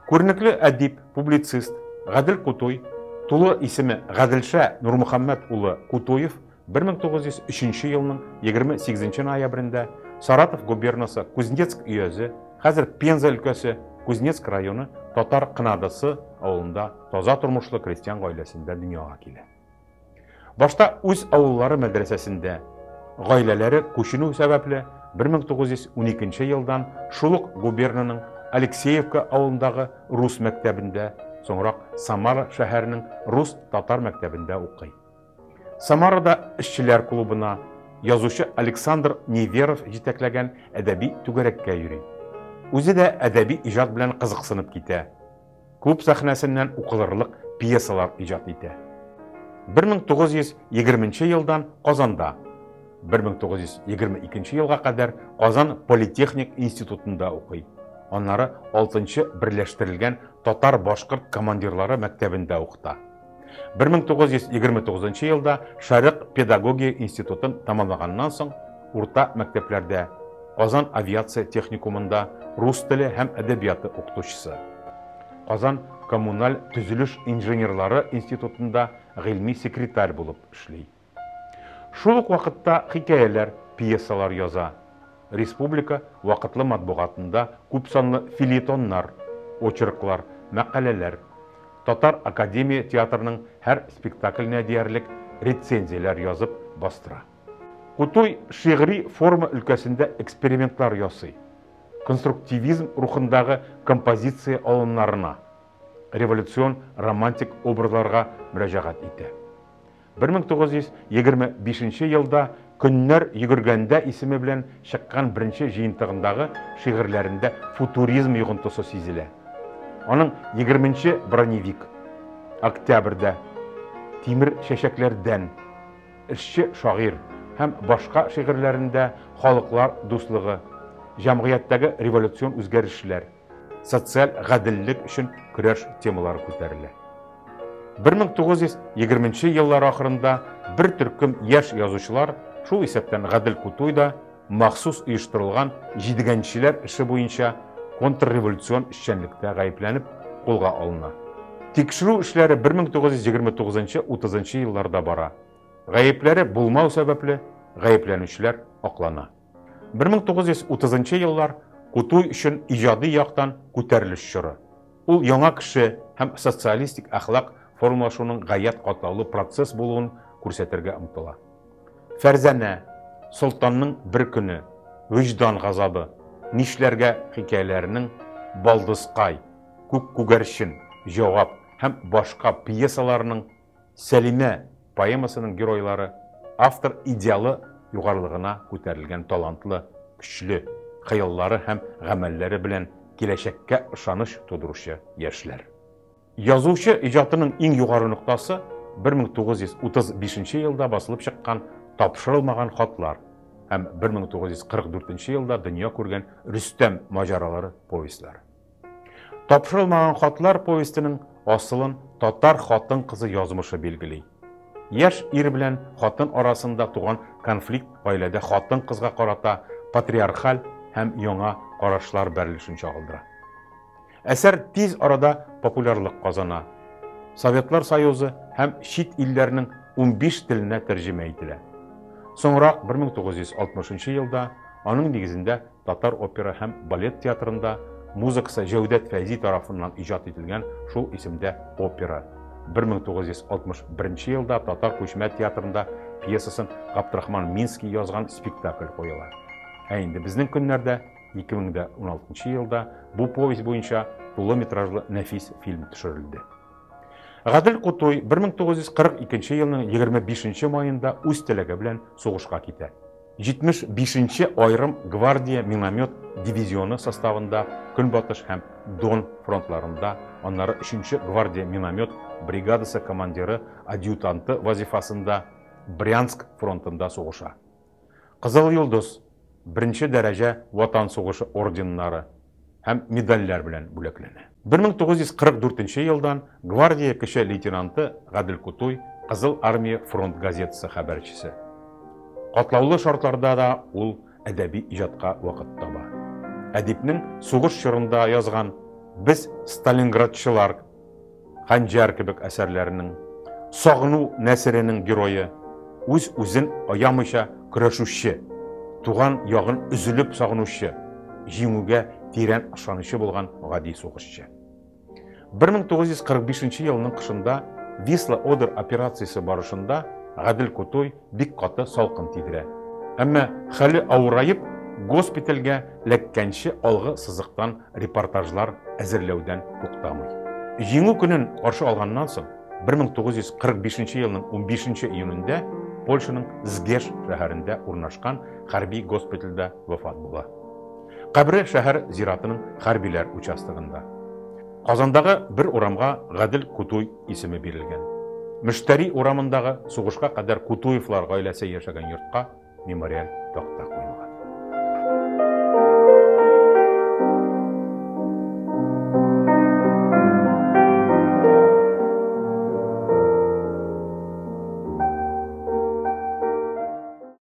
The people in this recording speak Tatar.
Күренекле әдип, публицист Гадел Кутуй, тулы исеме Гаделша Нурмөхәммәт улы Кутуев, 1903 елның 28 ноябрендә Саратов губернасы Кузнецк өязе, хәзер Пенза өлкәсе Кузнецк районы Татар Кынадысы авылында таза тормышлы крестьян гаиләсендә дөньяга килә. Башта үз авыллары мәдрәсәсендә, гаиләләре күченү сәбәпле, 1912 елдан шул ук губернаның Алексеевка авылындагы рус мәктәбендә, соңрак Самара шәһәренең рус-татар мәктәбендә укый. Самарада эшчеләр клубына, язучы Александр Неверов җитәкләгән әдәби түгәрәккә йөри. Үзе дә әдәби иҗат белән кызыксынып китә. Клуб сәхнәсеннән укылырлык пьесалар иҗат итә. 1920 елдан Казанда, 1922 елга кадәр Казан политехник институтында укый. Аннары 6 берләштерелгән татар-башкорт командирлары мәктәбендә укыта. 1929 елда Шәрык педагогия институтын тәмамлаганнан соң урта мәктәпләрдә, Казан авиация техникумында рус теле һәм әдәбияты укытучысы. Казан коммуналь төзелеш инженерлары институтында гыйльми секретарь булып эшли. Шул ук вакытта хикәяләр, пьесалар яза. Республика вакытлы матбугатында күпсанлы фельетоннар, очерклар, мәкаләләр, Татар академия театрының һәр спектакленә диярлек рецензияләр язып бастыра. Кутуй шигъри форма өлкәсендә экспериментлар ясый. Конструктивизм рухындагы композиция алымнарына, революцион романтик образларга мөрәҗәгать итә. 1925 елда Көннәр йөгергәндә исеме белән чыккан беренче җыентыгындагы шигырьләрендә футуризм йогынтысы сизелә. Аның Егерменче броневик, Октябрьдә, Тимер чәчәкләрдән, Эшче шагыйрь һәм башка шигырьләрендә халыклар дуслыгы, җәмгыятьтәге революцион үзгәрешләр, социаль гаделлек өчен көрәш темалары күтәрелә. 1920 еллар ахырында бер төркем яшь язучылар, шул исәптән Гадел Кутуй да, махсус оештырылган җидегәнчеләр эше буенча контрреволюцион эшчәнлектә гаепләнеп, кулга алына. Тикшерү эшләре 1929-30 елларда бара. Гаепләре булмау сәбәпле, гаепләнүчеләр аклана. 1930 еллар Кутуй өчен иҗади яктан күтәрелеш чоры. Ул яңа кеше һәм социалистик әхлак формалашуның гаять катлаулы процесс булуын күрсәтергә омтыла. Фәрзәнә, Солтанның бер көне, Вөҗдан газабы, Нишләргә хикәяләренең Балдызкай, Күк күгәрчен, Җавап һәм башка пьесаларының Сәлимә поэмасының геройлары автор идеалы югарылыгына күтәрелгән талантлы, көчле, хыяллары һәм гамәлләре белән киләчәккә ышаныч тудыручы яшьләр. Язучы иҗатының иң югары ноктасы 1935 елда басылып чыккан Тапшырылмаган хатлар һәм 1944 елда дөнья күргән Рөстәм маҗаралары повестьлары. Тапшырылмаган хатлар повестенең асылын татар хатын-кызы язмышы билгели. Яшь ир белән хатын арасында туган конфликт гаиләдә хатын-кызга карата патриархаль һәм яңа карашлар бәрелешен чагылдыра. Әсәр тиз арада популярлык казана. Советлар Союзы һәм чит илләрнең 15 теленә тәрҗемә ителә. Соңрак 1960 елда аның нигезендә Татар опера һәм балет театрында музыкасы Җәүдәт Фәйзи тарафыннан иҗат ителгән шул исемдә опера. 1961 елда Татар күчмә театрында пьесасын Габдрахман Минский язган спектакль куела. Ә инде безнең көннәрдә 2016 елда бу повесть буенча тулы метражлы нәфис фильм төшерелде. Гадел Кутуй 1942 елның 25 маенда үз теләге белән сугышка китә. 75 нче аерым гвардия миномет дивизионы составында Көнбатыш һәм Дон фронтларында, аннары 3 нче гвардия миномет бригадасы командиры адъютанты вазифасында Брянск фронтында сугыша. Кызыл Йолдыз, беренче дәрәҗә Ватан сугышы орденнары һәм медальләр белән бүләкләнә. 1944 елдан гвардия кече лейтенанты Гадел Кутуй Кызыл Армия фронт газетасы хәбәрчесе. Катлаулы шартларда да ул әдәби иҗатка вакыт таба. Әдипнең сугыш чорында язган Без Сталинградчылар, Хәнҗәр кебек әсәрләренең, Сагыну нәсеренең герое, үз-үзен аямыйча көрәшүче, туган ягын өзелеп сагынучы, җиңүгә тирән ышанычы булган гади сугышчы. 1945 елның кышында Висла-Одер операциясе барышында Гадел Кутуй бик каты салкын тидерә. Әмма хәле авыраеп, госпитальгә эләккәнче алгы сызыктан репортажлар әзерләүдән туктамый. Җиңү көнен каршы алганнан соң, 1945 елның 15 июнендә Польшаның Згеш шәһәрендә урнашкан хәрби госпитальдә вафат була. Кабре шәһәр зиратының хәрбиләр участогында. Казандагы бер урамга Гадел Кутуй исеме бирелгән. Мөштәри урамындагы сугышка кадәр Кутуевлар гаиләсе яшәгән йортка мемориаль такта куелган.